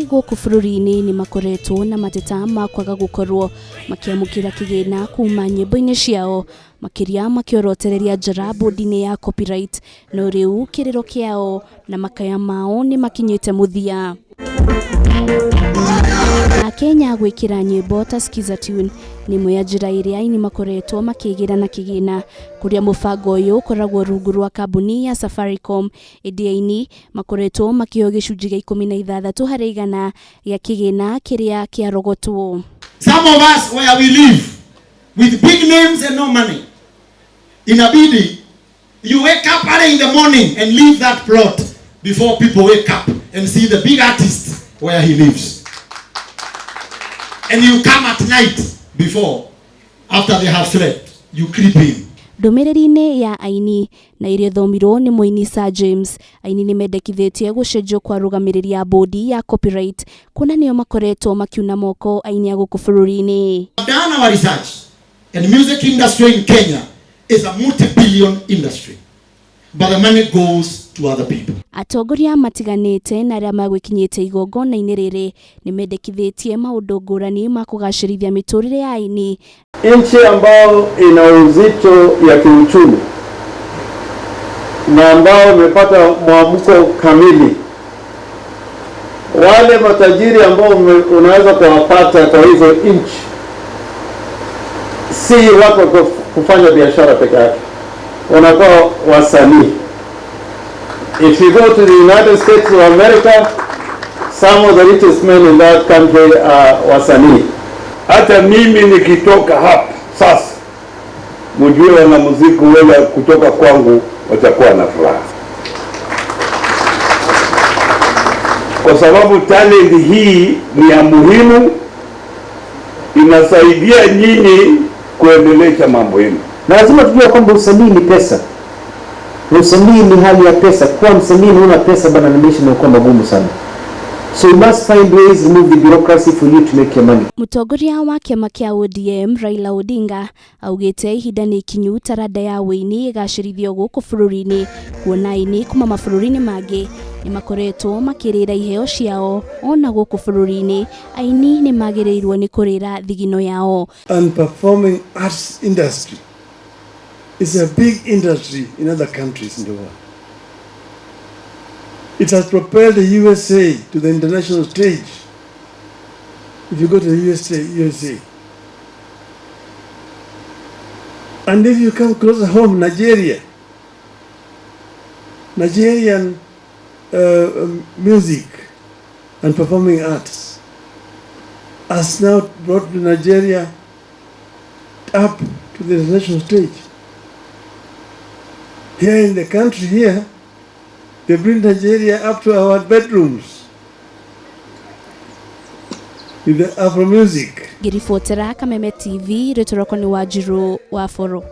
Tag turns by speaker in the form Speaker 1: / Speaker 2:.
Speaker 1: Aini gũkũ bũrũri-inĩ nĩ makoretwo na mateta ma kwaga gũkorwo makĩamũkĩra kĩgĩna kuma nyĩmbo-inĩ ciao, makĩria makĩorotereria njara bũndi-inĩ ya copyright, no rĩu kĩrĩro kĩao na makaya mao nĩ makinyĩte mũthia. Akenya gwĩkĩra nyĩmbo ta Skiza Tune nĩ ĩmwe ya njĩra ĩrĩa aini makoretwo makĩgĩra na kĩgĩna, kũrĩa mũbango ũyũ ũkoragwo rungu rwa kambuni ya Safaricom, ĩndĩ aini makoretwo makĩheo gĩcunjĩ gĩa 16 harĩ igana gĩa kĩgĩna kĩrĩa kĩarogotwo.
Speaker 2: Some of us where we live with big names and no money. Inabidi you wake up early in the morning and leave that plot before people wake up and see the big artist where he lives. And you come at night before, after they have slept, you creep in.
Speaker 1: Ndũmĩrĩri-inĩ ya aini na ĩrĩa ĩthomirwo nĩ mũini Sir James, aini nĩ mendekithĩtie gũcenjio kwa arũgamĩrĩri a bũndi ya copyright kuona nĩo makoretwo makiuna moko aini a gũkũ bũrũri-inĩ.
Speaker 2: I've done our research and music industry in Kenya is a multi-billion industry, but the money goes to other people.
Speaker 1: Atongoria matiganĩte na arĩa magwĩkinyĩte igongona-inĩ rĩrĩ nĩ mendekithĩtie maũndũ ngũrani ma kũgacĩrithia mĩtũrĩre ya aini.
Speaker 3: Nchi ambayo ina uzito ya kiuchumi na ambao imepata mwamko kamili, wale matajiri ambao unaweza kuwapata kwa hizo nchi si watu wa kufanya biashara peke yake, wanakuwa wasanii. If you go to the United States of America, some of the richest men in that country are wasanii.
Speaker 4: Hata mimi nikitoka hapa sasa, mjue wanamuziki wale kutoka kwangu watakuwa na furaha, kwa sababu talent hii ni ya muhimu, inasaidia nyinyi kuendelesha mambo yenu.
Speaker 5: Na lazima tujue kwamba usanii ni pesa, na usanii ni hali ya pesa. Kuwa msanii na una pesa bana, na maisha inakuwa magumu sana. So you must find ways, remove the bureaucracy for you to make your money.
Speaker 1: Mũtongoria wa kĩama kĩa ODM Raila Odinga augĩte ihinda nĩ ikinyu taranda ya wĩini ĩgacĩrithio gũkũ bũrũri-inĩ, kuona aini kuma mabũrũri-inĩ mangĩ nĩ makoretwo makĩrĩra iheo ciao ona gũkũ bũrũri-inĩ aini nĩ magĩrĩirwo nĩ kũrĩra thigino yao.
Speaker 6: And performing arts industry is a big industry in other countries in the world. It has propelled the USA to the international stage. If you go to the USA, USA. And if you come closer home, Nigeria. Nigerian music and performing arts has now brought Nigeria up to the international stage. Here in the country here, they bring Nigeria up to our bedrooms with the Afro music.
Speaker 1: Ngĩribotera Kameme TV, rĩtwa rĩakwa nĩ Wanjiru wa Boro.